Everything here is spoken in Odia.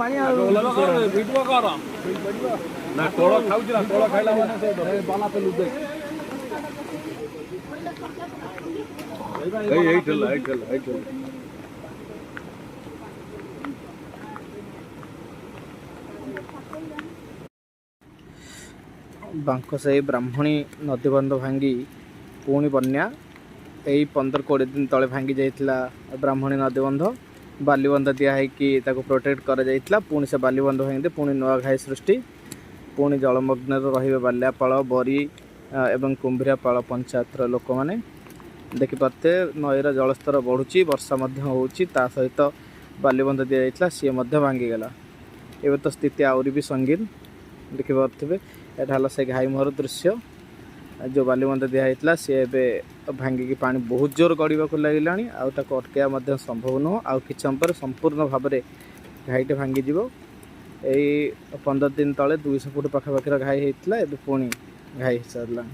ପାଣି ଆଉ ଭିଡିଓ କର ନା, ତଳ ଖାଉଛି ନା, ତଳ ଖାଇଲା ମାନେ ସେ ବାଲା ପେଲୁ ଦେଖ। ଏଇ ଏଇଠି ହେଲା, ଏଇଠି ହେଲା, ଏଇଠି ହେଲା। ବାଙ୍କସାହି ବ୍ରାହ୍ମଣୀ ନଦୀବନ୍ଧ ଭାଙ୍ଗି ପୁଣି ବନ୍ୟା। ଏଇ 15-20 ଦିନ ତଳେ ଭାଙ୍ଗି ଯାଇଥିଲା ବ୍ରାହ୍ମଣୀ ନଦୀବନ୍ଧ। ବାଲିବନ୍ଧ ଦିଆ ହେଇକି ତାକୁ ପ୍ରୋଟେକ୍ଟ କରାଯାଇଥିଲା। ପୁଣି ସେ ବାଲିବନ୍ଧ ଭାଙ୍ଗି ପୁଣି ନୂଆ ଘାଇ ସୃଷ୍ଟି। ପୁଣି ଜଳମଗ୍ନରେ ରହିବେ ବାଲିଆପାଳ, ବରି ଏବଂ କୁମ୍ଭୀରାପାଳ ପଞ୍ଚାୟତର ଲୋକମାନେ। ଦେଖିପାରୁଥିବେ, ନଈର ଜଳସ୍ତର ବଢ଼ୁଛି, ବର୍ଷା ମଧ୍ୟ ହେଉଛି। ତା ସହିତ ବାଲିବନ୍ଧ ଦିଆଯାଇଥିଲା, ସିଏ ମଧ୍ୟ ଭାଙ୍ଗିଗଲା। ଏବେ ତ ସ୍ଥିତି ଆହୁରି ବି ସଙ୍ଗୀନ। ଦେଖିପାରୁଥିବେ, ଏଇଟା ହେଲା ସେ ଘାଇ ମୁହଁର ଦୃଶ୍ୟ। ଯେଉଁ ବାଲିବନ୍ଧ ଦିଆହେଇଥିଲା, ସିଏ ଏବେ ଭାଙ୍ଗିକି ପାଣି ବହୁତ ଜୋର ଗଡ଼ିବାକୁ ଲାଗିଲାଣି, ଆଉ ତାକୁ ଅଟକାଇବା ମଧ୍ୟ ସମ୍ଭବ ନୁହଁ। ଆଉ କିଛି ସମୟ ପରେ ସମ୍ପୂର୍ଣ୍ଣ ଭାବରେ ଘାଇଟି ଭାଙ୍ଗିଯିବ। ଏଇ 15 ଦିନ ତଳେ 200 ଫୁଟ ପାଖାପାଖିର ଘାଇ ହେଇଥିଲା, ଏବେ ପୁଣି ଘାଇ ହେଇସାରିଲାଣି।